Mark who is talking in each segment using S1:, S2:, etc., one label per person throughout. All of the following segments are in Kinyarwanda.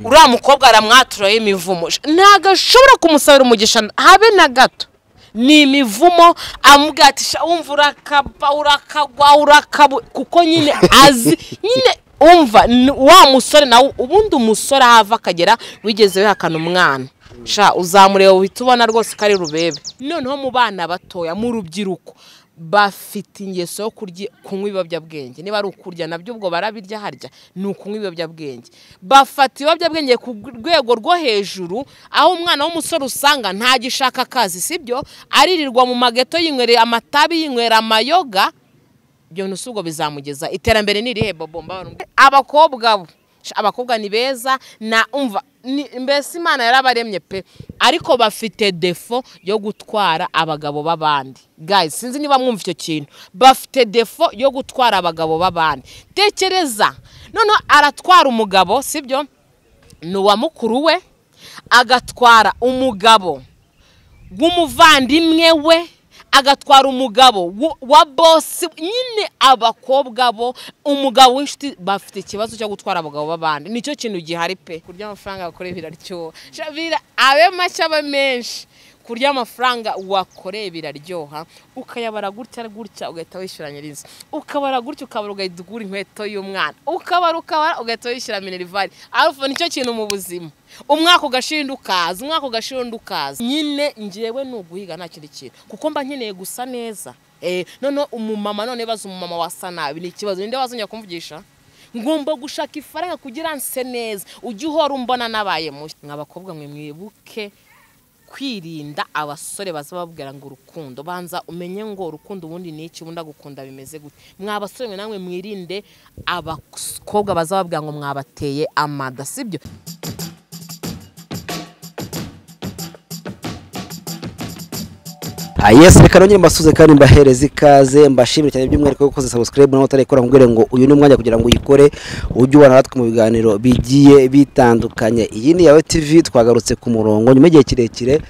S1: Uriya mukobwa aramwaturaho imivumo, ntabwo ashobora kumusabira umugisha habe na gato. Ni imivumo amubwira ati wumva urakaba urakagwa urakabu, kuko nyine azi nyine umva wa musore nawe. Ubundi umusore ahava akagera wigeze wihakana umwana, sha uzamureba uhita ubona rwose ko ari rubebe. Noneho mu bana batoya mu rubyiruko bafite ingeso yo kurya kunywa ibiyobyabwenge, niba ari ukurya nabyo ubwo barabirya, harya ni ukunywa ibiyobyabwenge. Bafata ibiyobyabwenge ku rwego rwo hejuru, aho umwana w'umusore usanga ntagishaka akazi, sibyo, aririrwa mu mageto yinywereye amatabi, yinywera amayoga. Ibyo bintu si ubwo bizamugeza iterambere ni irihe? Bobo abakobwa bo, abakobwa ni beza na umva mbese Imana yarabaremye pe, ariko bafite défaut yo gutwara abagabo b'abandi. Guys, sinzi niba mwumva icyo kintu, bafite défaut yo gutwara abagabo b'abandi. Tekereza noneho aratwara umugabo, sibyo, ni uwa mukuru we, agatwara umugabo w'umuvandimwe we, agatwara umugabo wa boss nyine. Abakobwa bo umugabo w'inshuti bafite ikibazo cyo gutwara abagabo b'abandi, nicyo kintu gihari pe. Kurya amafaranga wakoreye biraryoha, abe make abe menshi, kurya amafaranga wakoreye biraryoha. Ukayabara gutya gutya ugahita wishyura nyiriza, ukabara gutya ukabara ugahita ugura inkweto y'umwana, ukabara ukabara ugahita wishyura minerval. Ariko nicyo kintu mu buzima, umwaka ugashinda ukaza, umwaka ugashinda ukaza. Nyine ngewe ni uguhiga nta kindi kintu, kuko mba nkeneye gusa neza. None umumama, none baza umumama wasa nabi ni ikibazo, ninde wazongera kumvugisha? Ngomba gushaka ifaranga kugira nse neza, ujye uhora umbona nabaye mushya. Mwa bakobwa mwe mwibuke kwirinda abasore baza babwira ngo urukundo, banza umenye ngo urukundo ubundi ni iki, ubundi agukunda bimeze gute. Mwa basore mwe namwe mwirinde abakobwa baza babwira ngo mwabateye amada, sibyo?
S2: Yes, reka nongere mbasuze kandi mbahereze ikaze, mbashimire cyane by'umwihariko ko ukoze subscribe nawe utarayikora, nkubwire ngo uyu ni umwanya kugira ngo uyikore ujye ubana natwe mu biganiro bigiye bitandukanye. Iyi ni Yawe TV, twagarutse ku murongo nyuma y'igihe kirekire,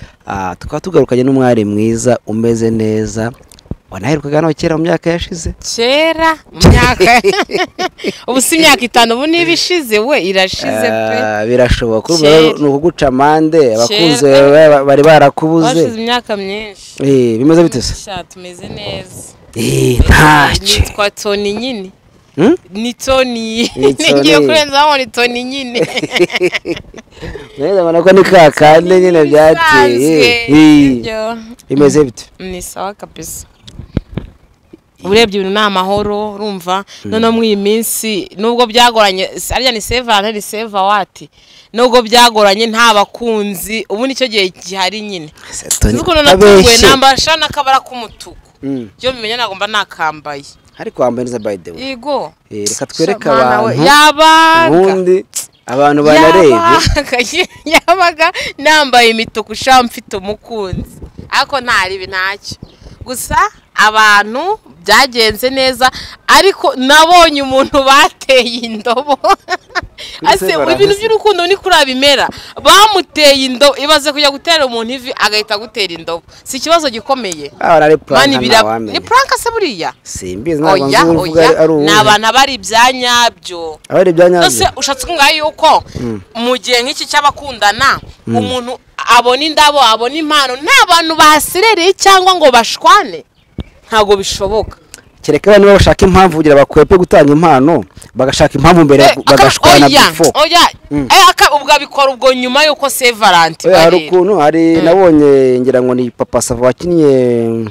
S2: tukaba tugarukanye n'umwari mwiza umeze neza wanaherukaga nawe kera mu myaka yashize.
S1: Kera mu myaka ubu si imyaka 5 ubu niba ishize we irashize pe.
S2: Birashoboka ni ukuguca amande abakunze bari barakubuze,
S1: bashize imyaka myinshi.
S2: Bimeze bite se?
S1: Sha tumeze neza.
S2: Ntacyo
S1: nitwa Tony nyine. Ni Tony, ngiye kurenzaho ni Tony nyine.
S2: Neza mbona ko ni kakande nyine byateye. Bimeze bite?
S1: Ni sawa kabisa. Urebye ibintu ni amahoro, urumva. Noneho muri iyi minsi nubwo byagoranye, arya ni seva ni seva wati, nubwo byagoranye nta bakunzi, ubu nicyo gihe gihari nyine. Nuko natunguwe nambasha n'akabara k'umutuku, byo bimenya ntabwo mba nakambaye.
S2: Ariko wambaye neza by the way.
S1: Yego.
S2: Reka twereke abantu
S1: yabaga
S2: ubundi abantu banarebye
S1: yabaga nambaye imituku sha mfite umukunzi, ariko ntari ntacyo. Gusa abantu byagenze neza, ariko nabonye umuntu bateye indobo. Ase ibintu by'urukundo ni kuri abimera, bamuteye indobo. Ibaze kujya gutera umuntu ivi agahita gutera indobo, si ikibazo gikomeye? Ni prank se buriya?
S2: Simbizi ntabwo nzi uvuga ari ubu.
S1: Ni abantu bari ibyanyabyo.
S2: Abari ibyanyabyo.
S1: Nose ushatse kungaye yuko mu gihe nk'iki cy'abakundana umuntu abona indabo, abona impano, nta bantu basirereye cyangwa ngo bashwane, ntago bishoboka.
S2: Kereka abantu bashaka impamvu kugira bakwepe gutanga impano, bagashaka impamvu mbere bagashwana before.
S1: Oya, ubwo abikora ubwo nyuma yuko Saint Valentin.
S2: Hari ukuntu hari nabonye ngira ngo ni Papa Sava wakinnye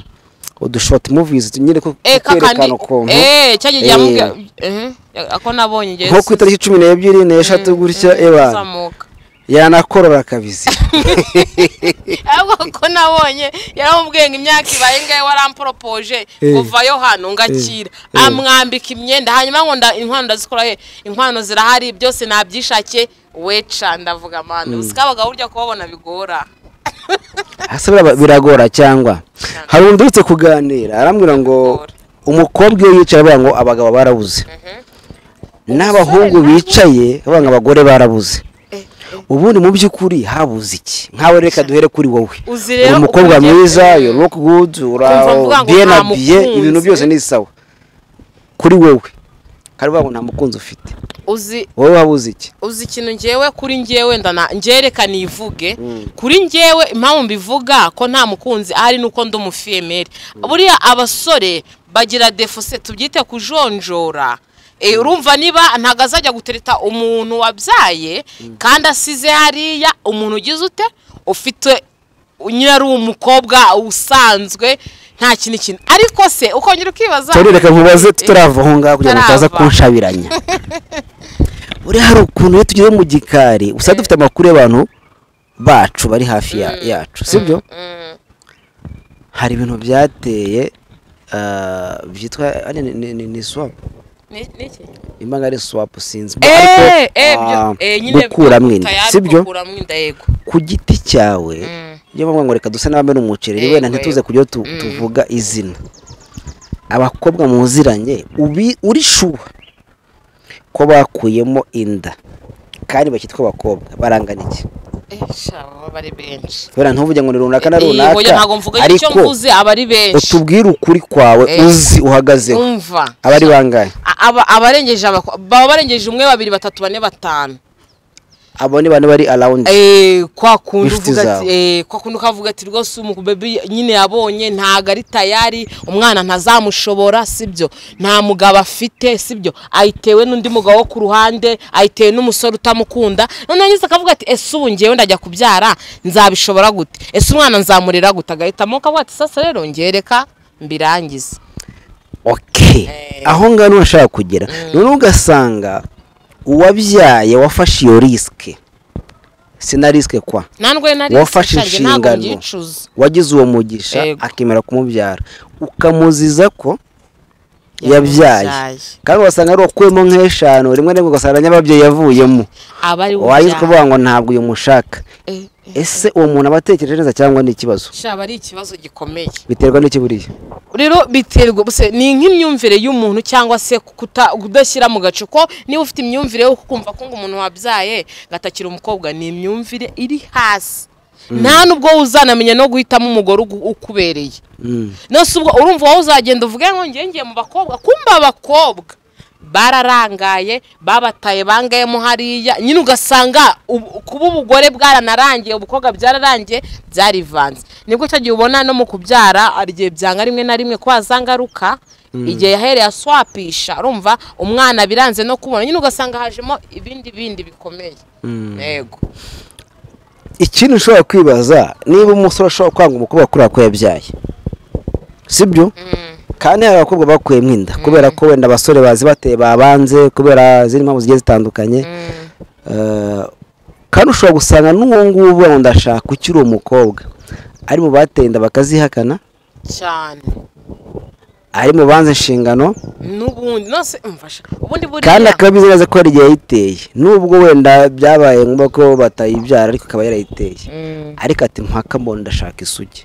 S2: udushort movies nyine ko kwerekana ukuntu
S1: cyagiye yamubwira ako nabonye ngiye
S2: nko ku itariki 12 n'eshatu gutya eba yanakorora kabisa.
S1: Ahubwo ko nabonye yaramubwiye ngo imyaka ibaye ngaye warampropoje kuvayo hano ngakira, amwambika imyenda, hanyuma ngo inkwano ndazikora he, inkwano zirahari byose nabyishakiye weca. Ndavuga manda usikabaga burya kubabona bigora.
S2: Hase biragora cyangwa hari undi uretse kuganira arambwira ngo umukobwa iyo yicaye avuga ngo abagabo barabuze, n'abahungu bicaye bavuga ngo abagore barabuze. Ubundi mu by'ukuri habuze iki? Nkawe reka duhere kuri wowe, uri umukobwa mwiza, you look good, ura bien habillé, ibintu byose ni sawa kuri wowe, kandi bavuga ngo nta mukunzi ufite.
S1: Uzi
S2: Wowe wabuze iki?
S1: Uzi ikintu ngewe kuri ngewe ndana ngereka nivuge kuri ngewe, impamvu mbivuga ko nta mukunzi ahari nuko ndi umufiyemeri. Buriya abasore bagira defose, tubyite kujonjora. Urumva niba ntago azajya gutereta umuntu wabyaye kandi asize hariya umuntu ugize ute ufite nyine ari umukobwa usanzwe nta kintu kintu. Ariko se ukongera ukibaza,
S2: Tori reka nkubaze tutarava aho ngaho kugira ngo utaza kunshabiranya. Buriya hari ukuntu iyo tugeze mu gikari usa dufite amakuru y'abantu bacu bari hafi yacu, sibyo? Hari ibintu byateye byitwa ni swap. Imbaga ari swap sinzi ariko gukuramo inda, sibyo? Ku giti cyawe niyo mpamvu ngo reka dusa n'abamena umuceri wenda ntituze kujya tuvuga izina. Abakobwa muziranye uri shuha ko bakuyemo inda kandi bakitwa abakobwa barangana iki?
S1: Bari benshi.
S2: Wenda ntuvuge ngo ni runaka na runaka,
S1: ariko
S2: utubwire ukuri kwawe uzi uhagazeho. Abari bangahe?
S1: Abarengeje baba barengeje 1 2 3 4 5.
S2: Abo ni bane bari around.
S1: Kwa kundu uvuga ati kwa kundu kavuga ati rwose umukubebe nyine yabonye ntago ari tayari, umwana ntazamushobora, sibyo? Nta mugabo afite, sibyo? Ayitewe n'undi mugabo wo ku ruhande, ayitewe n'umusore utamukunda. None ngize akavuga ati ese ubu ngewe ndajya kubyara nzabishobora gute? Ese umwana nzamurera gute? Agahitamo kavuga ati sasa rero ngereka mbirangize.
S2: Okay. Aho ngano nashaka kugera. None ugasanga uwabyaye wafashe iyo risk, sina risk kwa wafashe inshingano, wagize uwo mugisha akemera kumubyara, ukamuziza ko yabyaye, kandi wasanga ari ukuyemo nk'eshanu rimwe rimwe ugasanga nyababyeyi yavuyemo wayize kuvuga ngo ntabwo uyu mushaka. Ese uwo muntu abatekereje neza cyangwa ni ikibazo?
S1: Shaba ari ikibazo gikomeye.
S2: Biterwa n'iki buriya?
S1: Rero biterwa buse ni nk'imyumvire y'umuntu cyangwa se kudashyira mu gace, ko niba ufite imyumvire yo kumva ko ngo umuntu wabyaye gatakira umukobwa, ni imyumvire iri hasi. Nta nubwo uzanamenya no guhitamo umugore ukubereye. Nose ubwo urumva wowe uzagenda uvuge ngo ngiye ngiye mu bakobwa, kumba abakobwa bararangaye babataye bangayemo hariya nyine, ugasanga kuba ubugore bwaranarangiye ubukobwa byararangiye byarivanze. Nibwo cyo gihe ubona no mu kubyara arigiye byanga rimwe na rimwe kwa zangaruka igihe yahereye aswapisha, urumva umwana biranze no kubona nyine, ugasanga hajemo ibindi bindi bikomeye. Yego.
S2: Ikintu ushobora kwibaza niba umusore ashobora kwanga umukobwa kuri ako yabyaye, sibyo? Kandi hari abakobwa bakuyemo inda kubera ko wenda abasore bazi bateye babanze kubera ziri mpamvu zigiye zitandukanye. Kandi ushobora gusanga n'uwo nguwo ndashaka ukiri umukobwa ari mu bateye inda bakazihakana
S1: cyane,
S2: ari mu banze inshingano
S1: n'ubundi nose umfasha ubundi buriya,
S2: kandi akabizi neza ko hari igihe yayiteye, nubwo wenda byabaye ngombwa ko batayibyara ariko akaba yarayiteye, ariko ati mpaka mbona ndashaka isugi.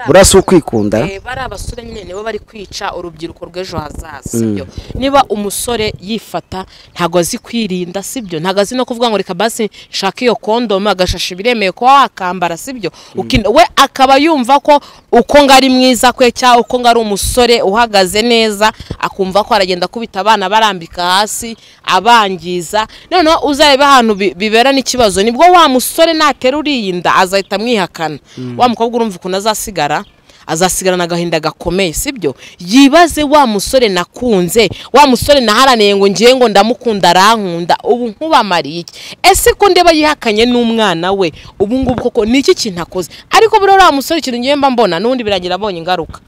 S2: Burasa ukwikunda.
S1: Bari abasore nyine nibo bari kwica urubyiruko rw'ejo hazaza, sibyo? Niba umusore yifata ntago azi kwirinda, sibyo? Ntago azi no kuvuga ngo reka basi nshaka iyo kondome agashashi biremeye ko wakambara, sibyo? We akaba yumva ko uko ngari mwiza kwe cyangwa uko ngari umusore uhagaze neza, akumva ko aragenda kubita abana barambika hasi abangiza. Noneho uzarebe ahantu bibera n'ikibazo, nibwo wa musore nateruriye inda azahita amwihakana. Wa mukobwa urumva ukuntu azasigara, azasigarana agahinda gakomeye, sibyo? Yibaze wa musore nakunze, wa musore naharaniye ngo ngiye ngo ndamukunda arankunda, ubu nkubamariye iki? Ese ko ndeba yihakanye n'umwana we ubu ngubu koko niki kintu akoze? Ariko buriya uriya musore ikintu ngiye mba mbona n'ubundi birangira abonye ingaruka.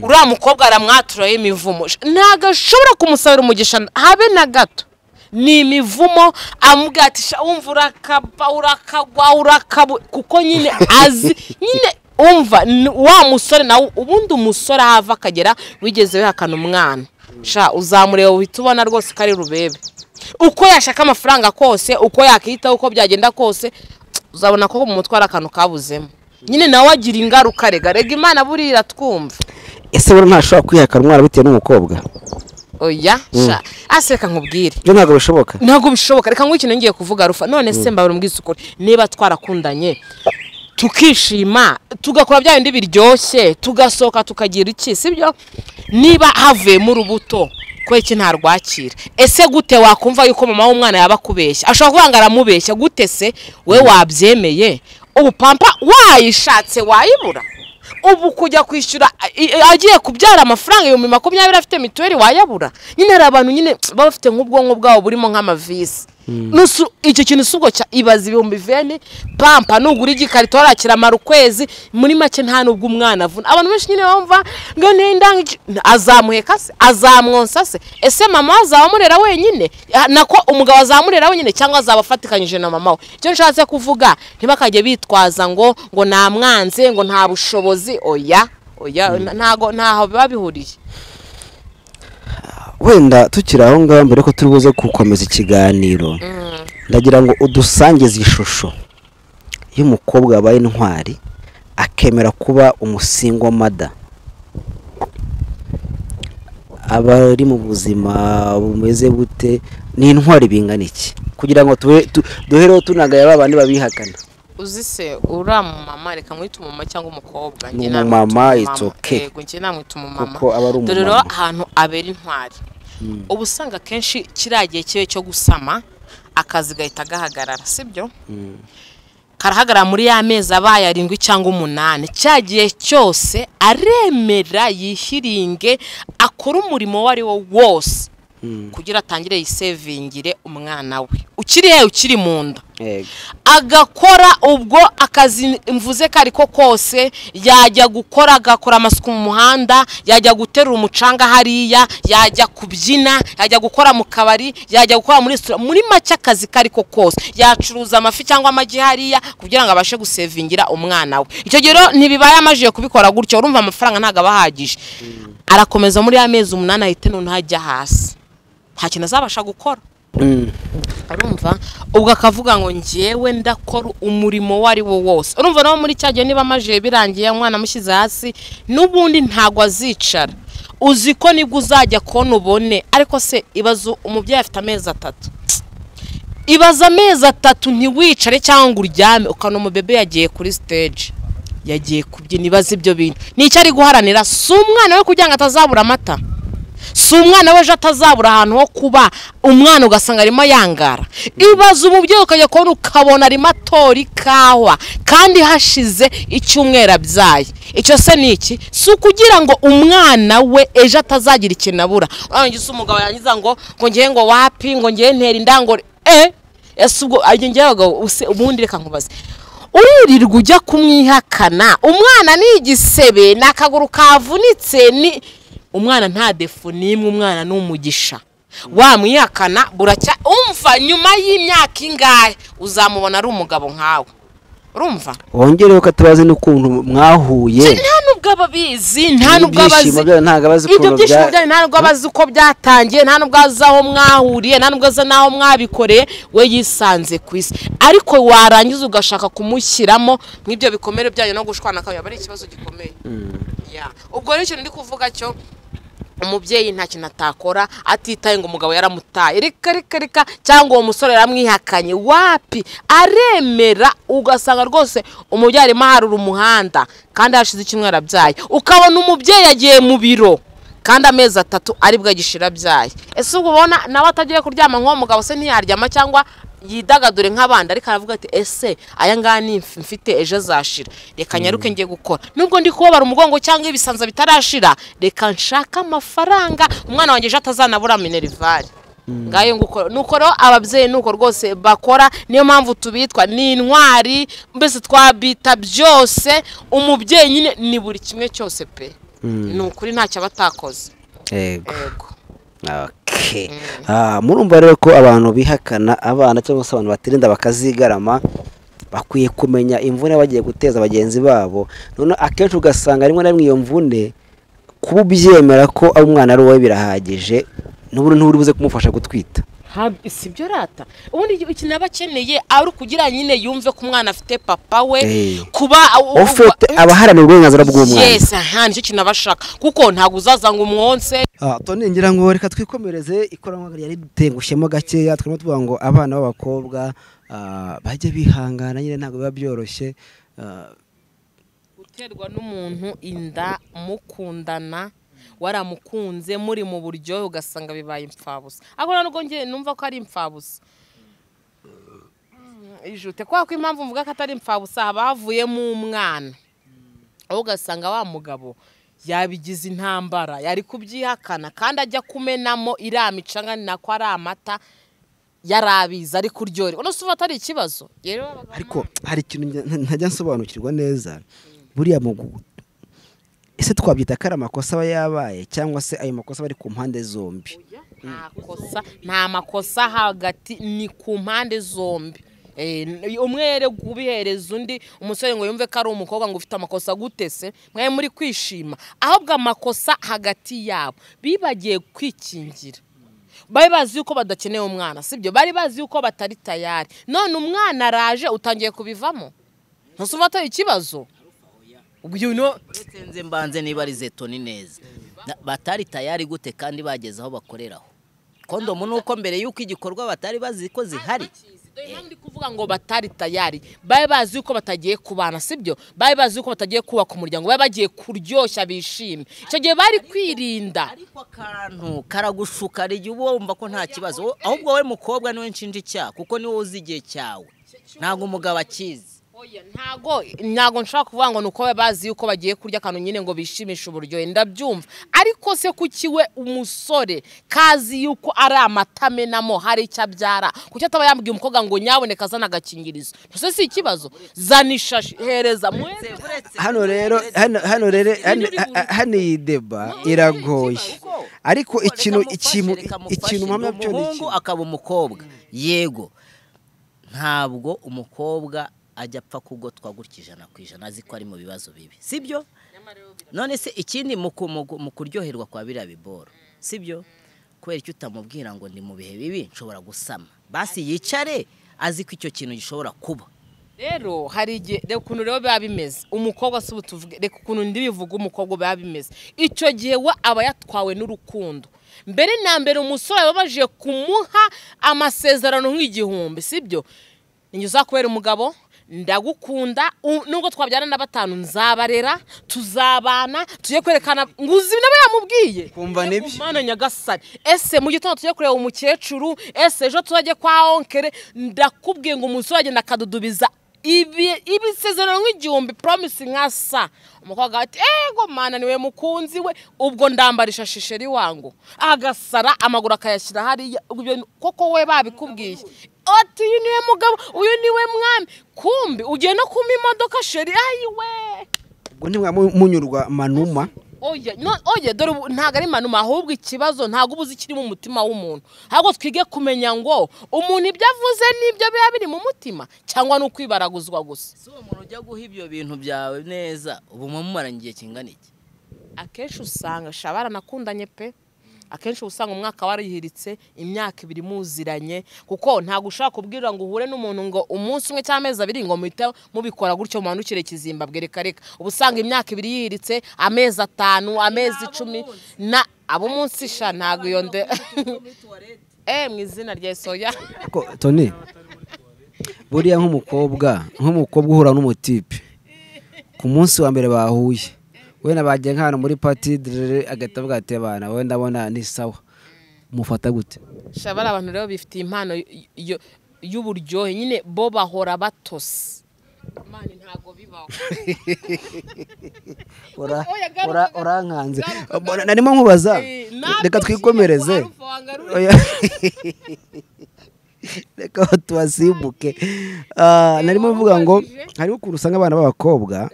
S1: Uriya mukobwa aramwaturaye imivumo, ntago ashobora kumusabira umugisha habe na gato. Ni imivumo amubwira ati wumva urakaba urakagwa urakabu, kuko nyine azi nyine umva wa musore nawe. Ubundi umusore ahava akagera wigeze wihakana umwana, sha uzamureba uhita ubona rwose ko ari rubebe. Uko yashaka amafaranga kose, uko yakitaho, uko byagenda kose, uzabona ko mu mutwe ari akantu kabuzemo nyine, nawe agira ingaruka. Rega rega Imana buriya twumva.
S2: Ese buriya ntashobora kwihakana umwana bitewe n'umukobwa?
S1: Oya sha aseka nkubwire,
S2: byo ntago bishoboka,
S1: ntago bishoboka. Reka ngwikino ngiye kuvuga Rufa. None se mbabara umbwize ukuri, niba twarakundanye tukishima tugakora bya bindi biryoshye tugasohoka tukagira iki, sibyo? Niba havuyemo urubuto Kubera iki ntarwakira? Ese gute wakumva yuko mama w'umwana yaba akubeshya? Ashobora kuvuga ngo aramubeshya gute se we wabyemeye? Ubu pampa wayishatse wayibura? Ubu kujya kwishyura agiye kubyara amafaranga 20,000 afite mituweli wayabura? Nyine hari abantu nyine baba bafite nk'ubwonko bwabo burimo nk'amavisi. Nusu icyo kintu subwo cya ibaza 20,000 pampa nugura igikarito warakira ukwezi muri make nta nubwo umwana avuna. Abantu benshi nyine bumva ngo nenda azamuheka se azamwonsa se, ese mama azamurera wenyine nako umugabo azamurera wenyine cyangwa azabafatikanyije na mama we? Icyo nshatse kuvuga ntibakajye bitwaza ngo namwanze ngo nta bushobozi. Oya oya, ntago ntaho biba bihuriye.
S2: Wenda tukiri aho ngaho mbere ko turi buze gukomeza ikiganiro, ndagira ngo udusangize ishusho y'umukobwa wabaye intwari akemera kuba umusingo mada, aba ari mu buzima bumeze bute, ni intwari bingana iki, kugira ngo duhereho tunagaya babandi babihakana.
S1: Uzi se uriya mumama, reka mwite umumama cyangwa umukobwa,
S2: njye namwita it's okay.
S1: Yego njye namwita umumama, dore rero ahantu abera intwari. Ubu usanga kenshi kiriya gihe kibe cyo gusama akazi gahita gahagarara, sibyo? Karahagarara muri ya mezi abaye 7 cyangwa 8, cya gihe cyose aremera yihiringe akora umurimo wari wo wose kugira atangire yisevingire umwana we ukiri he, ukiri mu nda. Agakora ubwo akazi mvuze kariko kose, yajya gukora agakora amasuku mu muhanda, yajya guterura umucanga hariya, yajya kubyina, yajya gukora mu kabari, yajya gukora muri restaurant, muri make akazi kariko kose, yacuruza amafi cyangwa amagi hariya kugira ngo abashe gusevingira umwana we. Icyo gihe rero ntibibaye amajije kubikora gutyo, urumva amafaranga ntago abahagije. Arakomeza muri ya mezi 8 ahite none hajya hasi, nta kintu azabasha gukora. Urumva ubwo akavuga ngo njyewe ndakora umurimo wari wo wose. Urumva naho muri cyagiye niba amaje birangiye umwana amushyize hasi n'ubundi ntago azicara, uzi ko nibwo uzajya kona ubone. Ariko se ibaza umubyeyi afite amezi 3, ibaza amezi 3 ntiwicare cyangwa ngo uryame, ukana umubebe yagiye kuri stage, yagiye kubyina. Ibaza ibyo bintu nicyo ari guharanira, si umwana we kugira ngo atazabura amata, si umwana we ejo atazabura ahantu ho kuba, umwana ugasanga arimo yangara. Ibaza umubyeyi ukajya kubona ukabona arimo atora ikawa kandi hashize icyumweru abyaye. Icyo se ni iki? Si ukugira ngo umwana we ejo atazagira ikintu abura. Urangiza umugabo yangiza ngo ngiye ngo wapi, ngo ngiye ntera inda ngo ese ubwo ngiye abagabo ubundi reka nkubaze, uririrwa ujya kumwihakana umwana ni igisebe, ni akaguru kavunitse, ni umwana nta defu nimwe, umwana ni umugisha. Wamwihakana buracya umva nyuma y'imyaka ingahe uzamubona ari umugabo nkawe. Urumva
S2: wongereho katubaze n'ukuntu mwahuye,
S1: nta nubwo ababizi, nta nubwo abazi ibyo byishimo byanyu, nta nubwo abazi uko byatangiye, nta nubwo azi aho mwahuriye, nta nubwo azi n'aho mwabikoreye, we yisanze ku isi. Ariko warangiza ugashaka kumushyiramo nk'ibyo bikomere byanyu no gushwana kawe, aba ari ikibazo gikomeye. Ubwo rero ikintu ndi kuvuga cyo, umubyeyi nta kintu atakora atitaye ngo umugabo yaramutaye, reka reka reka, cyangwa uwo musore yaramwihakanye, wapi, aremera. Ugasanga rwose umubyeyi arimo aharura umuhanda kandi hashize icyumweru abyaye, ukabona umubyeyi yagiye mu biro kandi amezi 3 aribwo agishira abyaye. Ese ubwo ubona nawe atagiye kuryama nk'uwo mugabo se ntiyaryama cyangwa yidagadure nk'abandi, ariko aravuga ati ese aya ngaya ni mfite ejo azashira, reka nyaruke ngiye gukora, nubwo ndi kubabara umugongo cyangwa ibisanza bitarashira, reka nshaka amafaranga umwana wanjye ejo atazanabura minerivare. Ngayo nguko nuko rero ababyeyi nuko rwose bakora, niyo mpamvu tubitwa ni intwari, mbese twabita byose. Umubyeyi nyine ni buri kimwe cyose pe, ni ukuri ntacyo abatakoze.
S2: Yego. Okay. Murumva rero ko abantu bihakana abana cyangwa se abantu batirinda bakazigarama bakwiye kumenya imvune bagiye guteza bagenzi babo. None akenshi ugasanga rimwe na rimwe iyo mvune kuba ubyemera ko umwana ari wowe birahagije, n'ubu nturi buze kumufasha gutwita.
S1: Si byo rata. Ubundi ikintu aba akeneye ari ukugira nyine yumve ko umwana afite papa we, kuba
S2: ufite abaharanira uburenganzira bw'umwana.
S1: Yes, aha nicyo kintu abashaka, kuko ntago uzaza ngo umwonse.
S2: Toni ngira ngo reka twikomereze ikoranabuhanga ryari dutengushyemo gakeya, twari tuvuga ngo abana b'abakobwa bajye bihangana nyine ntago biba byoroshye.
S1: Guterwa n'umuntu inda mukundana Waramukunze muri mu buryohe ugasanga bibaye impfabusa. Ariko nubwo ngiye numva ko ari impfabusa. Ijute kwa ko impamvu mvuga ko atari impfabusa bavuyemo umwana. Aho ugasanga wa mugabo yabigize intambara yari kubyihakana kandi ajya kumenamo iramicanga nako ari amata yarabiza ari kuryohera. Uno suva atari ikibazo.
S2: Ariko hari ikintu ntajya nsobanukirwa neza buriya mu ese twabyita ko ari amakosa aba yabaye cyangwa se ayo makosa bari ku mpande zombi?
S1: Nta makosa hagati, ni ku mpande zombi. Umwe yere kubihereza undi umusore ngo yumve ko ari umukobwa ngo ufite amakosa gutese mwe muri kwishima, ahubwo amakosa hagati yabo bibagiye kwikingira. Bari bazi yuko badakeneye umwana, sibyo? Bari bazi yuko batari tayari. None umwana araje utangiye kubivamo. Ntusumva atari ikibazo?
S3: Uretse nze mbanze niba ari Toni neza. Batari tayari gute kandi bageze aho bakoreraho? Kondomu nuko mbere yuko igikorwa batari bazi ko zihari.
S1: Ndi kuvuga ngo batari tayari. Bari bazi yuko batagiye kubana, sibyo? Bari bazi yuko batagiye kubaka umuryango, bari bagiye kuryoshya bishime. Icyo gihe bari kwirinda.
S3: Ariko akantu karagushuka igihe uba wumva ko nta kibazo. Ahubwo wowe mukobwa niwe nshinja icyaha kuko niwe uzi igihe cyawe. Ntabwo umugabo akizi.
S1: Oya, ntago nshaka kuvuga ngo nuko bazi yuko bagiye kurya akantu nyine ngo bishimishe uburyohe, ndabyumva. Ariko se kuki we umusore kazi yuko ari amatamenamo hari icyo abyara, kuki ataba yambwiye umukobwa ngo nyaboneka azana agakingirizo? Ese si ikibazo? Zana ishashi hereza.
S2: Hano rero hano rero hano iyi deba iragoye. Ariko ikintu mpamya byo ni
S3: umuhungu akaba umukobwa. Yego, ntabwo umukobwa ajya apfa kugotwa gutya 100% azi ko ari mu bibazo bibi, sibyo? None se ikindi mu kuryoherwa kwa biriya biboro, sibyo? Kubera icyo utamubwira ngo ndi mu bihe bibi nshobora gusama, basi yicare azi ko icyo kintu gishobora kuba.
S1: Rero hari igihe reka ukuntu rero biba bimeze, umukobwa si utuvuge, reka ukuntu ndi bivuga umukobwa biba bimeze. Icyo gihe we aba yatwawe n'urukundo. Mbere na mbere umusore babajije kumuha amasezerano nk'igihumbi, sibyo? Ninjye kubera umugabo ndagukunda, nubwo twabyarana na batanu nzabarera, tuzabana, tujye kwerekana nguzi nabe yamubwiye.
S2: Kumva nibyo.
S1: Mana Nyagasani. Ese mu gitondo tujye kureba umukecuru, ese ejo tuzajye kwa onkere, ndakubwiye ngo umusore agenda akadudubiza ibisezerano nk'igihumbi promise nkasa. Umukobwa ati ego mana niwe mukunzi we, ubwo ndambarisha shisheri wangu. Agasara amaguru akayashyira hariya, koko we babikubwiye. Ati uyu niwe mugabo, uyu niwe mwami. Kumbi ugiye no kuma imodoka sheri ayiwe.
S2: Ubwo ntimwamunyurwa manuma.
S1: Oya, no oya, dore ntago ari manuma, ahubwo ikibazo ntago ubuze ikiri mu mutima w'umuntu. Ahubwo twige kumenya ngo umuntu ibyo avuze nibyo biba biri mu mutima cyangwa no kwibaraguzwa gusa.
S3: Si uwo muntu ujya guha ibyo bintu byawe neza, ubu mumaranye igihe kingana iki?
S1: Akenshi usanga shabara nakundanye pe. Akenshi usanga umwaka warihiritse imyaka ibiri muziranye, kuko ntago ushaka kubwira ngo uhure n'umuntu ngo umunsi umwe cyangwa amezi abiri ngo muhite mubikora gutyo mumanukire Kizimbabwe, reka reka. Ubu usanga imyaka ibiri yihiritse, amezi 5, amezi 10 na abo munsi sha ntago iyo nde mu izina rya Yesu ya.
S2: Toni, buriya nk'umukobwa uhura n'umutipe ku munsi wa mbere bahuye, wenda bagiye nk'ahantu muri party agahita avuga ati abana wenda ndabona ni sawa, mufata gute?
S1: Shabara abantu rero bifitiye impano y'uburyohe nyine, bo bahora batose. Mani ntago bibaho.
S2: Urankanze. Narimo nkubaza, reka twikomereze. Reka tubasimbuke. Narimo mvuga ngo harimo ukuntu usanga abana b'abakobwa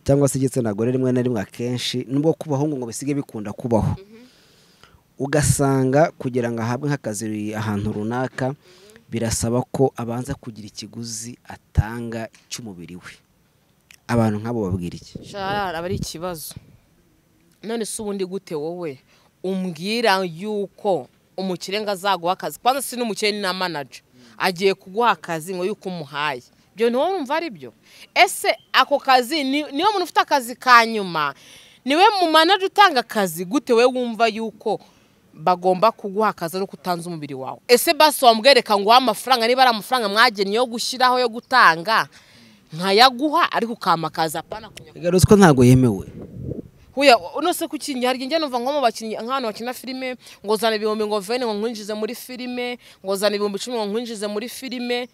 S2: cyangwa se igitsina gore rimwe na rimwe akenshi nubwo kubahungu ngo bisige bikunda kubaho, ugasanga kugira ngo ahabwe nk'akazi ahantu runaka birasaba ko abanza kugira ikiguzi atanga cy'umubiri we. Abantu nk'abo babwira iki?
S1: Sharara aba ari ikibazo. None se ubundi gute wowe umbwira yuko umukire ngo azaguha akazi? Kwanza si n'umukire ni na manager agiye kuguha akazi ngo yuko umuhaye. Byo ntiwo wumva ari byo? Ese ako kazi niwe muntu ufite akazi ka nyuma, niwe mu manager utanga akazi, gute we wumva yuko bagomba kuguha akazi ari utanze umubiri wawe? Ese basi wamwereka ngo amafaranga niba ari amafaranga mwagennye yo gushyiraho yo gutanga nkayaguha, ariko ukamakaza apana
S2: kunyaka. Ruswa ntago yemewe.
S1: Huya nose kukingi hari njye numva nko mu bakinnyi nk'ahantu bakina filime ngo zana ibihumbi ngo vene ngo nkwinjize muri filime, ngo zana ibihumbi 10 ngo nkwinjize muri filime,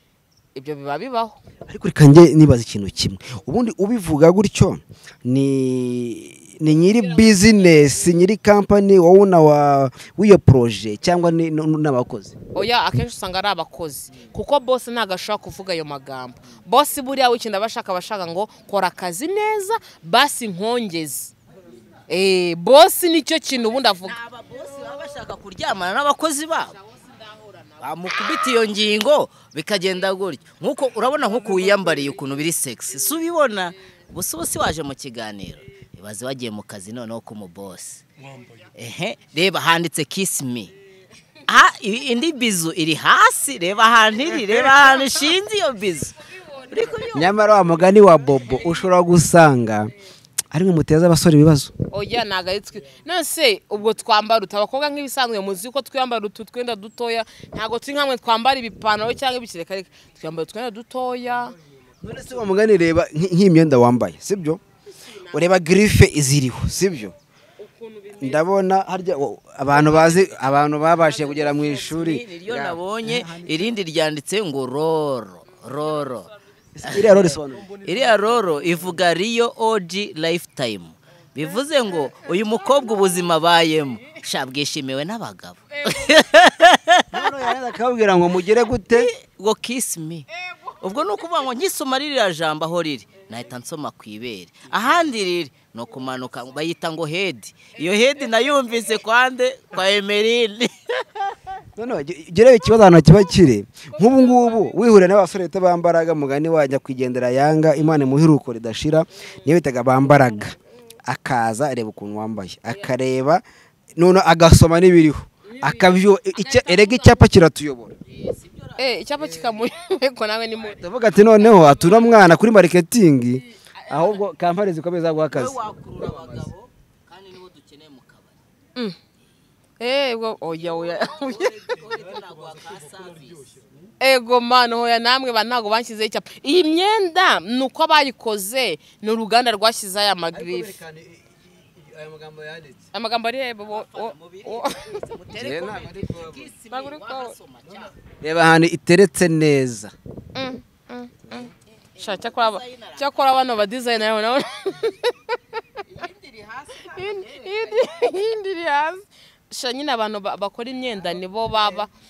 S1: ibyo biba bibaho.
S2: Ariko reka njye nibaza ikintu kimwe, ubundi ubivuga gutyo ni nyiri business, nyiri company, wowe na w'iyo projet cyangwa n'abakozi?
S1: Oya, akenshi usanga ari abakozi, kuko boss ntago ashobora kuvuga ayo magambo. Boss buriya w'ikintu abashaka ngo kora akazi neza basi nkongeze. Boss nicyo kintu ubundi avuga.
S3: Aba boss baba bashaka kuryamana n'abakozi babo, bamukubita iyo ngingo bikagenda gutyo. Nkuko urabona nkuko wiyambariye ukuntu biri sexy, si ubibona busa waje mu kiganiro ibaze wagiye mu kazi noneho ku mu boss. Ehe, reba handitse kiss me. Indi bizu iri hasi, reba ahantu iri, reba ahantu ishinze iyo bizu.
S2: Nyamara wa mugani wa Bobo ushobora gusanga ari mwe muteza abasore ibibazo.
S1: Oya nagayitswe. None ubwo twambara utabakobwa nk'ibisanzwe muzi ko twambara utu twenda dutoya, ntago turi nkamwe twambara ibipantaro cyangwa ibikireka, reka twambara utwenda dutoya.
S2: None se wa mugani reba nk'imyenda wambaye, sibyo? Ureba griffe iziriho, sibyo? Ndabona harya abantu bazi, abantu babashije kugera mu ishuri
S3: niryo nabonye irindi ryanditse ngo roro roro.
S2: Iriya roro isobanura,
S3: iriya roro ivuga Rio OG lifetime, bivuze ngo uyu mukobwa ubuzima bayemo sha bwishimiwe n'abagabo.
S2: None yaranze akabwira ngo mugere gute
S3: ngo kiss me. Ubwo nuko uvuga ngo nkisoma ririya jambo aho riri nahita nsoma ku ibere, ahandi riri no kumanuka bayita ngo head. Iyo head nayumvise kwande kwa Emeline.
S2: None gerebe ikibazo ahantu kiba kiri nk'ubu ngubu wihurira n'abasore bambaraga mugani wajya kwigendera Yanga Imana imuhiruko ridashira, niyo bitaga bambaraga, akaza areba ukuntu wambaye, akareba none agasoma n'ibiriho akabyo. Erega icyapa kiratuyobora.
S1: Icyapa kikamuyeko nawe ni mu
S2: ndavuga ati noneho atura mwana kuri marketing, ahubwo kampani zikomeza guha akazi.
S3: Wakurura abagabo kandi nibo dukeneye mu kabari.
S1: Ego oya oya. Ego mano hoya namwe ba ntago banshyizeho icyapa. Iyi myenda nuko abayikoze ni uruganda rwashyize aya magrife.
S2: Aya magambo yanditse,
S1: amagambo ari hebo.
S2: Reba ahantu iteretse neza.
S1: Sha cyakora bano ba designer nabo indi iri hasi. Sha nyine abantu bakora imyenda nibo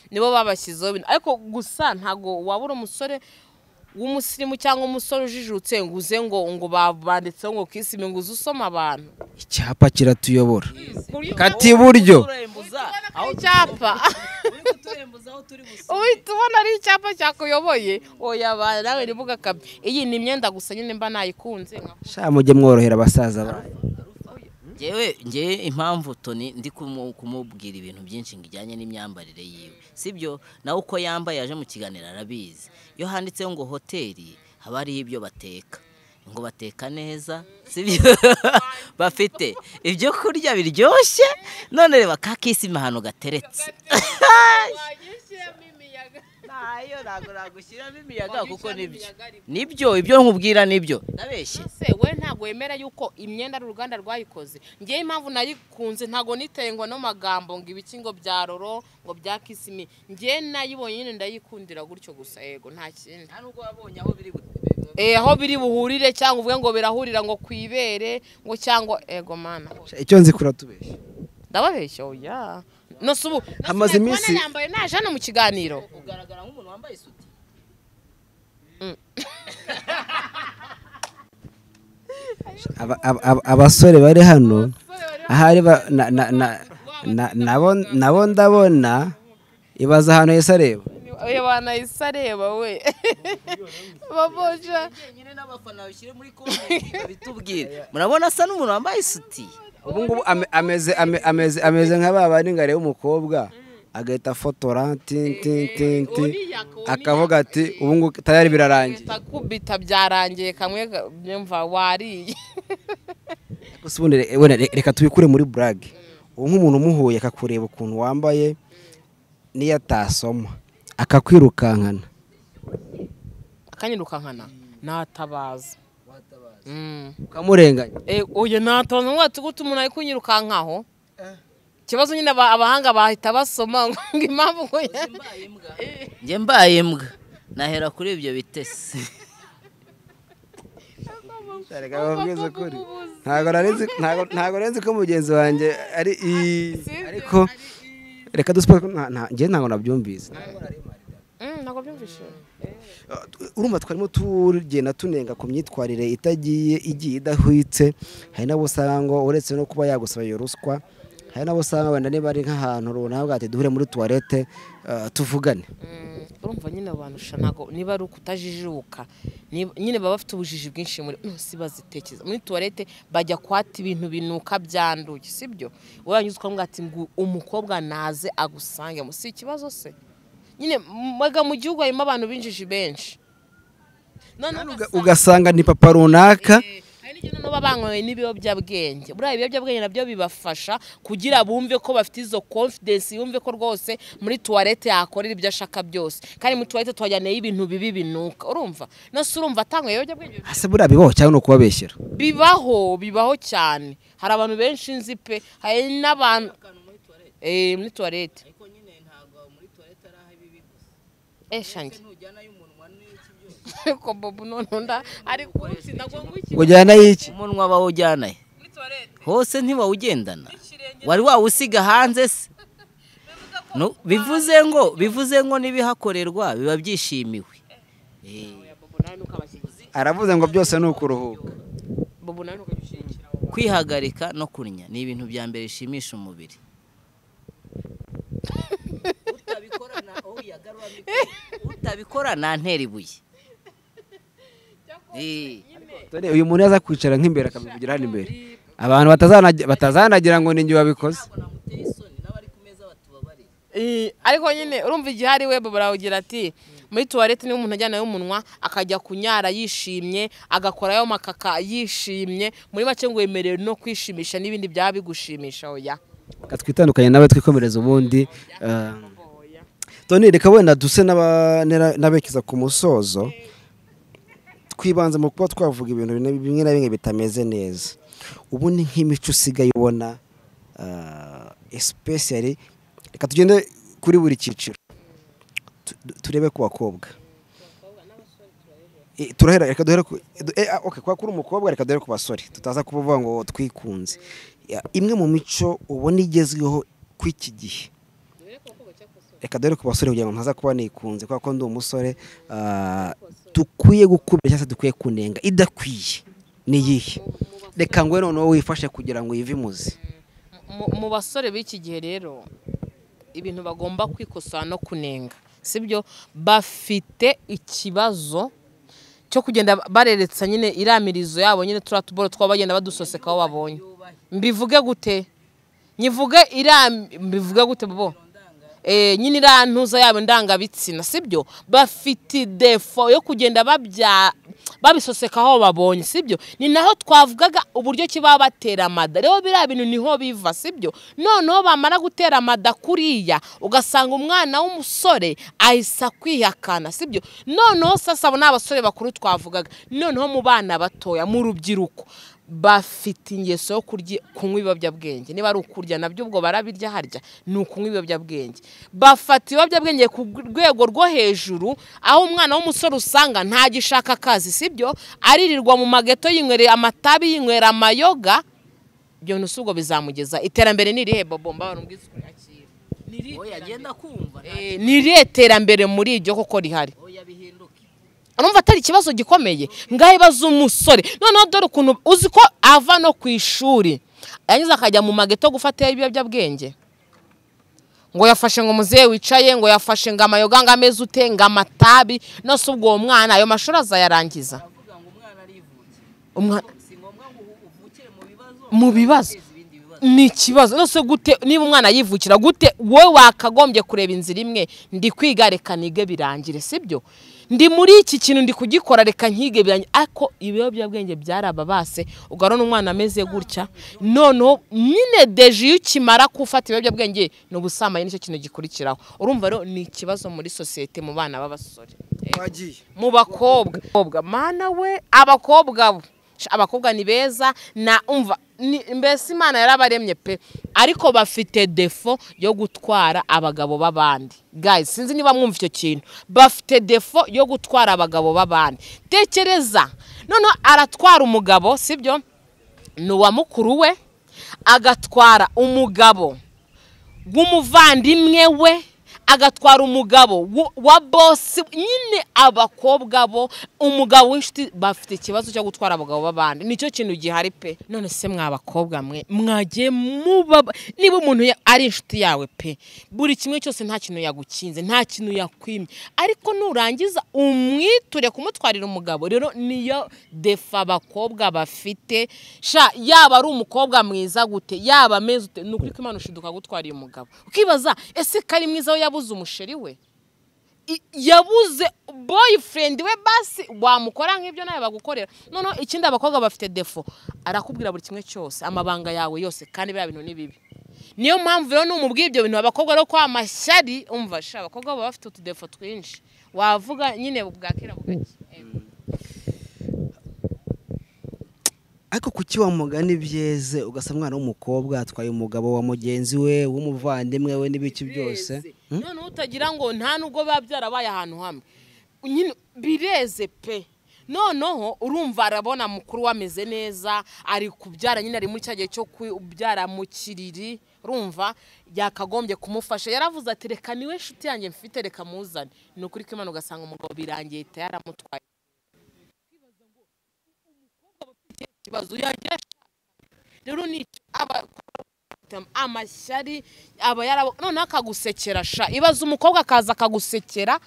S1: babashyizeho, ariko gusa ntago wabura umusore w'umusirimu cyangwa umusore ujijutse ngo uze ngo babanditseho ngo kiss me ngo uze usoma abantu.
S2: Icyapa kiratuyobora kati iburyo
S1: icyapa uhita ubona ari icyapa cyakuyoboye. Oya nawe nibuga kabi. Iyi ni imyenda gusa nyine mba nayikunze.
S2: Sha mujye mworohera abasaza banyu.
S3: Ngewe impamvu Tony ndi kumubwira ibintu byinshi ngijyanye n'imyambarire yiwe, sibyo? Nawe uko yambaye yaje mu kiganiro arabizi. Iyo handitseho ngo hoteli haba hariho ibyo bateka, ngo bateka neza, sibyo? Bafite ibyo kurya biryoshye. None reba ka kisima ahantu gateretse. Nayo ntago nagushyiramo imiyaga kuko nibyo nibyo ibyo nkubwira nibyo ndabeshye.
S1: Se we ntago wemera yuko imyenda ari uruganda rwayikoze. Ngiye impamvu nayikunze ntago niteye ngo no magambo ngo ibiki ngo bya roro ngo bya kiss me, ngiye nayibonye nyine ndayikundira gutyo gusa. Yego nta kindi.
S3: Nta nubwo wabonye aho biri
S1: aho biri buhurire cyangwa uvuge ngo birahurira ngo kwibere ngo cyangwa ego mana.
S2: Icyo nzi kuratubeshya.
S1: Ndababeshya oya. No subu
S2: hamaze iminsi
S1: nambaye naje hano mu kiganiro
S3: ugaragara nk'umuntu wambaye isuti.
S2: Abasore bari hano ahari nabo ndabona ibaza ahantu yese areba.
S1: Oya bana yese areba we. Baboja
S3: nyine n'abafana bashyire muri comment bitubwire. Murabona asa n'umuntu wambaye isuti.
S2: Ubu ngubu ameze ameze ameze nka babandi ngo arebe umukobwa agahita afotora ti ti ti ti akavuga ati ubu ngubu tayari birarangiye.
S1: Kubita byarangiye kamwe byumva wariye.
S2: Gusa ubundi reka tubikure muri blague. Ubu nk'umuntu umuhuye akakureba ukuntu wambaye niyo atasoma akakwirukankana.
S1: Akanyirukankana natabaza.
S2: Ukamurenganya.
S1: Oya natabaza ngo ati gute umuntu ari kunyirukankaho. Ikibazo nyine abahanga bahita basoma ngo impamvu ngo
S3: njye mbaye imbwa nahera kuri ibyo bitesi.
S2: Ntabwo nari nzi ko mugenzi wanjye ari ariko reka dusipo njye ntabwo nabyumvise.
S1: Ntabwo byumvise.
S2: Urumva twarimo tugenda tunenga ku myitwarire itagiye igiye idahwitse. Hari nabo usanga ngo uretse no kuba yagusaba iyo ruswa, hari nabo usanga wenda niba ari nk'ahantu runaka ati duhure muri toilette tuvugane.
S1: Urumva nyine abantu ntago niba ari ukutajijuka nyine baba bafite ubujiji bwinshi muri si bazitekereza muri toilette bajya kwata ibintu binuka byanduye, sibyo? Uranyuze ukamubwira ati ngo umukobwa naze agusange, si ikibazo se? Nyine maga mu gihugu harimo abantu binjiji benshi.
S2: Ugasanga ni papa runaka.
S1: Hari n'igihe noneho banyweye n'ibiyobyabwenge. Buriya ibiyobyabwenge nabyo bibafasha kugira bumve ko bafite izo confidence, yumve ko rwose muri toilette yakorera ibyo ashaka byose. Kandi muri toilette twajyanayo ibintu bibi binuka. Urumva? Nose urumva atanyweye ibiyobyabwenge?
S2: Ase buriya bibaho cyangwa no kubabeshyera?
S1: Bibaho, bibaho cyane. Hari abantu benshi nzi pe, hari n'abantu muri toilette.
S3: Ariko nyine ntago muri toilette ari aho ibibi gusa.
S1: Shange. Ko bobu nonda ari kutsinda ngo ngwiki.
S2: Ujyana iki?
S3: Umunwa bawujyana he? Hose ntiwawugendana. Wari wawusiga hanze se? No, bivuze ngo nibihakorerwa biba byishimiwe.
S2: Aravuze ngo byose ni ukuruhuka.
S1: Bobu nawe ntukabishikira.
S3: Kwihagarika no kunya ni ibintu bya mbere bishimisha umubiri. Utabikora na ntera ibuye.
S2: Uyu muntu yaza kwicara nk'imbere akabivugira hano imbere, abantu batazanagira ngo ninjye wabikoze.
S1: Ariko nyine urumva igihe ari we barawugira ati muri toilette niba umuntu ajyana y'umunwa akajya kunyara yishimye, agakorayo makaka yishimye, muri make ngo wemerewe no kwishimisha n'ibindi byaba bigushimisha. Oya,
S2: twitandukanye nawe twikomereza ubundi. Tony, reka wenda duse n'abekeza ku musozo, twibanze mu kuba twavuga ibintu bimwe na bimwe bitameze neza. Ubu ni nk'imico usigaye ubona especially, reka tugende kuri buri cyiciro turebe ku bakobwa. Turahera reka duhere ku okay, kwa kuri umukobwa reka duhere ku basore, tutaza kuvuga ngo twikunze. Imwe mu mico ubona igezweho kw'iki gihe, reka dore ku basore kugira ngo ntaza kuba nikunze kwa ko ndi umusore, dukwiye gukubira cyangwa se dukwiye kunenga idakwiye ni iyihe? Reka ngo noneho wifashe kugira ngo yive imuzi.
S1: Mu basore b'iki gihe rero ibintu bagomba kwikosora no kunenga, sibyo? Bafite ikibazo cyo kugenda bareretsa nyine iramirizo yabo nyine turiya tuboro twaba bagenda badusoseka aho babonye. Mbivuge gute? Nyivuge mbivuge gute bobo? Nyine irantuza yabo ndangabitsina, sibyo? Bafite defo yo kugenda babisoseka aho babonye, sibyo? Ni naho twavugaga uburyo ki baba batera amada. Rero biriya bintu niho biva, sibyo? Noneho bamara gutera amada kuriya, ugasanga umwana w'umusore ahisa kwihakana, sibyo? Noneho sasa abo ni abasore bakuru twavugaga. Noneho mu bana batoya, mu rubyiruko, bafite ingeso yo kunywa ibiyobyabwenge. Niba ari ukurya nabyo ubwo barabirya harya, ni ukunywa ibiyobyabwenge. Bafata ibiyobyabwenge ku rwego rwo hejuru, aho umwana w'umusore usanga ntagishaka akazi, sibyo? Aririrwa mu mageto yinywereye amatabi, yinywera amayoga. Ibyo bintu si ubwo bizamugeza iterambere ni irihe bobo? Mbabara umbwize ukuri akira. Ni irihe terambere muri iryo koko rihari? Urumva atari ikibazo gikomeye? Ngaho ibaze umusore noneho dore ukuntu uzi ko ava no ku ishuri yangiza akajya mu mageto gufata ibiyobyabwenge, ngo yafashe ngo muzehe wicaye, ngo yafashe ngo amayoga, ngo ameze ute, ngo amatabi. Nose ubwo uwo mwana ayo mashuri azayarangiza? Mu bibazo ni ikibazo. Nose gute niba umwana yivukira gute wowe wakagombye kureba inzira imwe, ndi kwiga reka nige birangire, sibyo? Ndi muri iki kintu ndi kugikora reka nkige birangire. Ariko ibiyobyabwenge byarababase, ugarona umwana ameze gutya. Noneho nyine deje iyo ukimara gufata ibiyobyabwenge ni ubusambanyi, nicyo kintu gikurikiraho. Urumva rero ni ikibazo muri sosiyete mu bana b'abasore, mu bakobwa. Mana we, abakobwa bo Abakobwa ni beza na umva mbese Imana yarabaremye pe, ariko bafite defo yo gutwara abagabo b'abandi. Guys, sinzi niba mwumva icyo kintu, bafite defo yo gutwara abagabo b'abandi. Tekereza noneho aratwara umugabo, sibyo, ni uwa mukuru we, agatwara umugabo w'umuvandimwe we, agatwara umugabo wa boss. Nyine abakobwa bo umugabo w'inshuti bafite ikibazo cyo gutwara abagabo b'abandi, nicyo kintu gihari pe. None se mwabakobwa mwe mwagiye muba, niba umuntu ari inshuti yawe pe, buri kimwe cyose nta kintu yagukinze, nta kintu yakwimye, ariko nurangiza umwiture kumutwarira umugabo. Rero niyo defa abakobwa bafite. Sha yaba ari umukobwa mwiza gute, yaba ameze ute, ni ukuri ko Imana ushiduka gutwarira umugabo, ukibaza ese kari mwiza we yabuze umusheri we, yabuze boyfriend we, basi wamukora nk'ibyo nawe bagukorera. Noneho ikindi abakobwa bafite defo, arakubwira buri kimwe cyose, amabanga yawe yose, kandi biriya bintu ni bibi. Niyo mpamvu rero numubwiye ibyo bintu abakobwa rero kwa mashyari, umva sha abakobwa baba bafite utudefo twinshi, wavuga nyine bwakira bugake.
S2: Ariko kuki wa mugani byeze ugasa mwana w'umukobwa atwaye umugabo wa mugenzi we w'umuvandimwe we n'ibiki byose,
S1: none utagira ngo nta nubwo biba byarabaye ahantu hamwe, nyine bireze pe. Noneho urumva arabona mukuru wameze neza, ari kubyara nyine, ari muri cya gihe cyo kubyara mu kiriri, urumva yakagombye kumufasha. Yaravuze ati reka niwe nshuti yanjye mfite, reka muzane. Ni ukuri ko Imana ugasanga umugabo birangiye yaramutwaye. Ikibazo yagira rero ni amashyari aba yarabo, noneho akagusekera sha. Ibaza umukobwa akaza akagusekera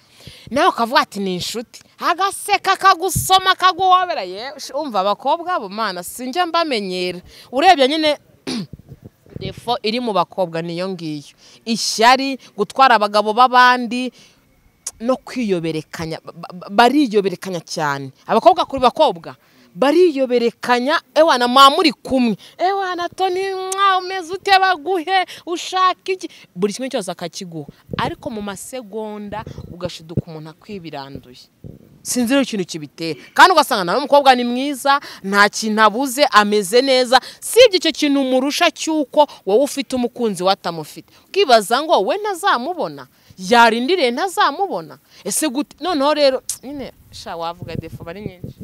S1: nawe ukavuga ati ni inshuti, agaseka akagusoma akaguhobera. Ye umva abakobwa bo mana sinjya mbamenyera. Urebye nyine defo iri mu bakobwa niyo ngiyo, ishyari, gutwara abagabo b'abandi no kwiyoberekanya. Bariyoberekanya cyane abakobwa kuri bakobwa, bariyoberekanya. Ewana muri kumwe, ewana Toni mwa umeze ute, baguhe ushaka iki, buri kimwe cyose akakiguha, ariko mu masegonda ugashiduka umuntu akwibiranduye. Sinzi rero ikintu kibitera, kandi ugasanga nawe umukobwa ni mwiza, nta kintu abuze, ameze neza, sibye icyo kintu umurusha cy'uko wowe ufite umukunzi watamufite, ukibaza ngo we ntazamubona, yarindiriye ntazamubona, ese gute? Noneho rero nyine sha wavuga defo bari nyinshi.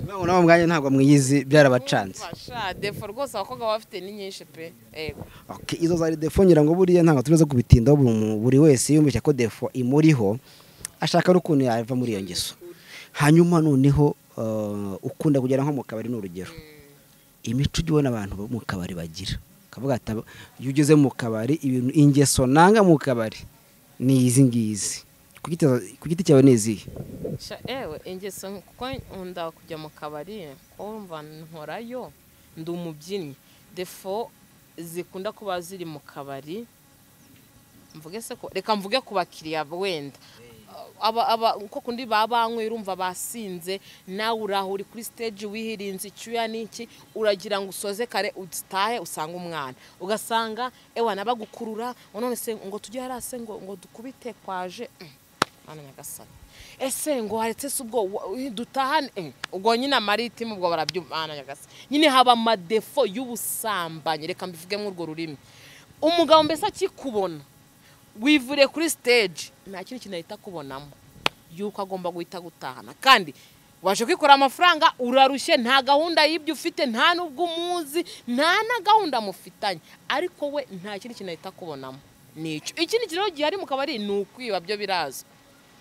S2: Nawe mwanya ntabwo mwiyizi, byarabacanze.
S1: Sha defo rwose abakobwa bafite ni nyinshi pe. Yego.
S2: Okay, izo zari defo ngira ngo buriya ntabwo tunaza kubitindaho, buri wese yumvise ko defo imuriho ashaka n'ukuntu yava muri iyo ngeso. Hanyuma noneho ukunda kugera nko mu kabari, n'urugero imico ujya ubona abantu bo mu kabari bagira, kavuga ati iyo ugeze mu kabari ibintu ingeso nanga mu kabari ni izi ngizi. Ku giti cyawe ni izihe?
S1: Ewe ingeso, kuko nkunda kujya mu kabari, urumva nkorayo, ndi umubyinnyi. Defo zikunda kuba ziri mu kabari, mvuge se ko reka mvuge ku bakiriya wenda aba uko kundi babanywe, urumva basinze, nawe uraho uri kuri stage wihirinze icyuya n'iki, uragira ngo usoze kare utahe usanga umwana, ugasanga ewa nabagukurura none se ngo tujye harase ngo dukubite kwaje. Mana nyagasani, ese ngo haretse se ubwo dutahane, ubwo nyine amaritimu ubwo barabyumva. Mana nyagasani, nyine haba amadefo y'ubusambanyi, reka mbivuge muri urwo rurimi. Umugabo mbese akikubona wivure kuri stage nta kintu kinahita kubonamo yuko agomba guhita gutahana, kandi waje kwikora amafaranga, urarushye, nta gahunda y'ibyo ufite, nta nubwo umuzi, nta na gahunda mufitanye, ariko we nta kintu kinahita kubonamo nicyo. Ikindi kintu gihari mu kabari ni ukwiba, byo biraza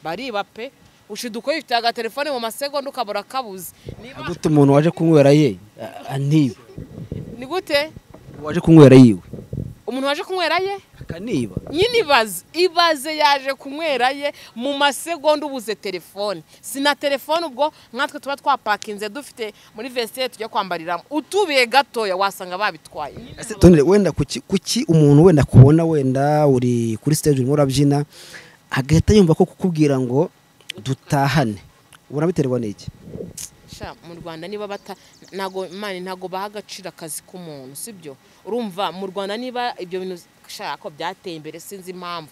S1: bariba pe. Ushiduka uyifite agatelefone mu masegonda ukabura kabuze.
S2: Niba gute umuntu waje kunywera ye aniba?
S1: Ni gute
S2: waje kunywera yiwe?
S1: Umuntu waje kunywera ye
S2: akaniba
S1: nyine. Ibaze yaje kunywera ye mu masegonda ubuze telefone, sina telefone ubwo nkatwe tuba twapakinze dufite muri vestiaire tujya kwambariramo, utubiye gatoya wasanga babitwaye.
S2: Ese wenda kuki umuntu wenda kubona wenda uri kuri stage urimo urabyina agahita yumva ko kukubwira ngo dutahane, ubona biterwa n'iki?
S1: Sha mu Rwanda niba bata nago mani ntago baha agaciro akazi k'umuntu, sibyo? Urumva mu Rwanda niba ibyo bintu sha ko byateye imbere sinzi impamvu.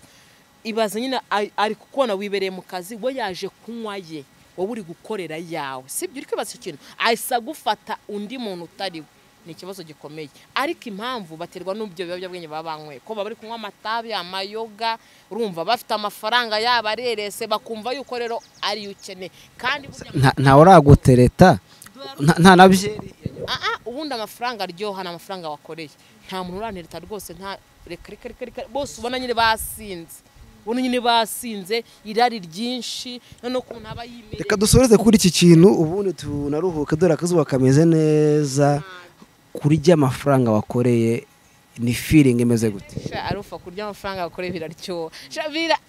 S1: Ibaze nyine ari kukubona wibereye mu kazi, we yaje kunywa ye, Wowe uri gukorera yawe, sibyo? Uri kwibaza ikintu ahise agufata undi muntu utari we, ni ikibazo gikomeye. Ariko impamvu baterwa n'ibyo biyobyabwenge baba banyweye, ko baba bari kunywa amatabi, amayoga, urumva bafite amafaranga yabo arerese, bakumva yuko rero ariyo ukeneye. Kandi
S2: ntawe uragutereta nta na byeri.
S1: Ubundi amafaranga aryoha ni amafaranga wakoreye. Nta muntu urantereta rwose, nta reka reka reka, bose ubona nyine basinze, ubona nyine basinze, irari ryinshi, noneho ukuntu aba yimereye.
S2: Reka dusoreze kuri iki kintu ubundi tunaruhuke, dore akazuba kameze neza. Kurya amafaranga wakoreye ni feeling imeze gute?
S1: Arufa, kurya amafaranga wakoreye biraryoha.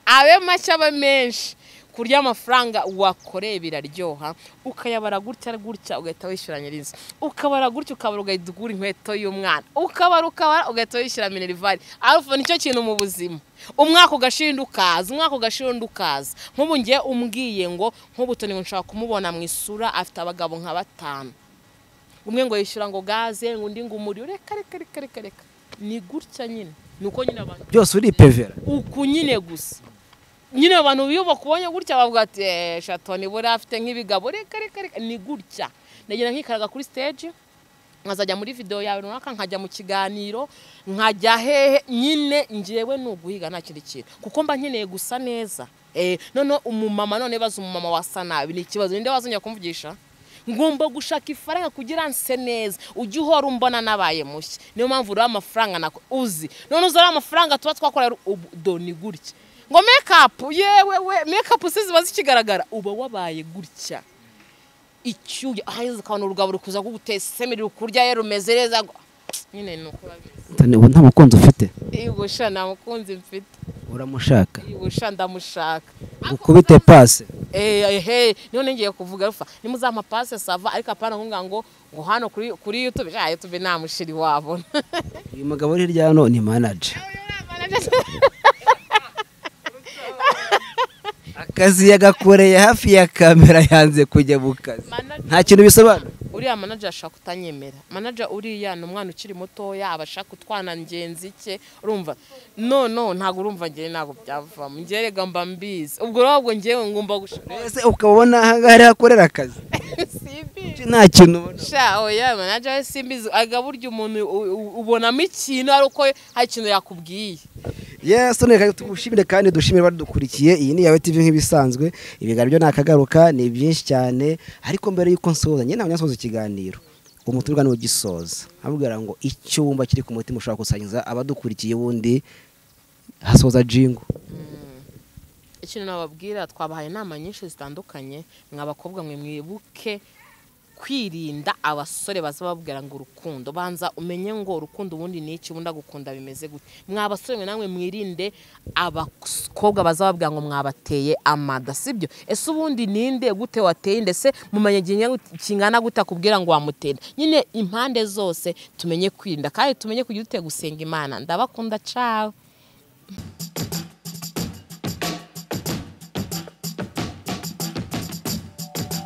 S1: Abe make abe menshi, kurya amafaranga wakoreye biraryoha. Ukayabara gutya gutya ugahita wishyura nyirizo, ukabara gutya ukabara ugahita ugura inkweto y'umwana, ukabara ukabara ugahita wishyura minerivare. Arufa, nicyo kintu mu buzima. Umwaka ugashinda ukaza, umwaka ugashinda ukaza. Nk'ubu ngiye umbwiye ngo nk'ubu Tony ngo nshaka kumubona mu isura afite abagabo nka 5, umwe ngo yishyura ngo gaze, undi ngo umuriro, reka reka reka reka reka, ni gutya nyine. Nuko nyine abantu
S2: byose uripevera
S1: uku nyine gusa nyine abantu iyo bakubonye gutya bavuga ati Shatoni buri afite nk'ibigabo, reka reka reka, ni gutya. Ndagira nkikaraga kuri stage, nkazajya muri video yawe runaka, nkajya mu kiganiro, nkajya hehe nyine. Ngewe nuguhiga nta kindi kintu, kuko mba nkeneye gusa neza. None umumama, none baza umumama wasa nabi ni ikibazo, ninde wazongera kumvugisha? Ngomba gushaka ifaranga kugira nse neza, ujye uhora umbona nabaye mushya. Niyo mpamvu uriya amafaranga nako uzi, none uzi amafaranga tuba twakora doni gutya ngo make up, yewe we make up ziba zikigaragara, uba wabaye gutya icyuya aheza ukabona urugabo rukuza gutesemerera kurya ye rumeze neza nyine. Nuko
S2: babizi. Ubu nta mukunzi ufite?
S1: Yego sha, nta mukunzi mfite.
S2: Uramushaka?
S1: Yego sha, ndamushaka.
S2: Ukubite passe.
S1: None ngiye kuvuga rufa nimuzampa passe sava, ariko apana nkunga ngo hano kuri YouTube, ja YouTube nta mushiri wabona.
S2: Uyu mugabo uri hirya hano ni manager. Akazi yagakoreye hafi ya kamera, yanze kujya mu kazi. Nta kintu bisobanura.
S1: Uriya manager ashaka kutanyemera. Manager uriya ni umwana ukiri mutoya, abashaka utwana ngenzi cye, urumva. No ntago urumva ngiye ntago byavamo. Ngiye rega mba mbizi. Ubwo rero ngiye ngomba gushaka.
S2: Ese ukabona aha hakorera akazi?
S1: Simbizi.
S2: Nta kintu ubona.
S1: Sha oya manager simbizi. Aga burya umuntu ubonamo ikintu ari uko hari ikintu yakubwiye.
S2: Yes, none tugushimire kandi dushimire badukurikiye. Iyi ni Yawe TV nk'ibisanzwe, ibiganiro byo nakagaruka ni byinshi cyane, ariko mbere yuko nsoza nyine ntabwo nsoza ikiganiro, umuturwa ni ugisoza abwira ngo icyo wumva kiri ku mutima ushobora gusangiza abadukurikiye, ubundi hasoza jingo.
S1: Ikintu nababwira, twabahaye inama nyinshi zitandukanye, mwabakobwa mwe mwibuke kwirinda abasore bazababwira ngo urukundo, banza umenye ngo urukundo ubundi ni iki, ubundi agukunda bimeze gute. Mwabasore mwe namwe mwirinde abakobwa bazababwira ngo mwabateye amada, sibyo? Ese ubundi ninde gute wateye ndetse mumenye kingana gute akubwira ngo wamutera? Nyine impande zose tumenye kwirinda kandi tumenye kugira ute gusenga Imana. Ndabakunda, ciao.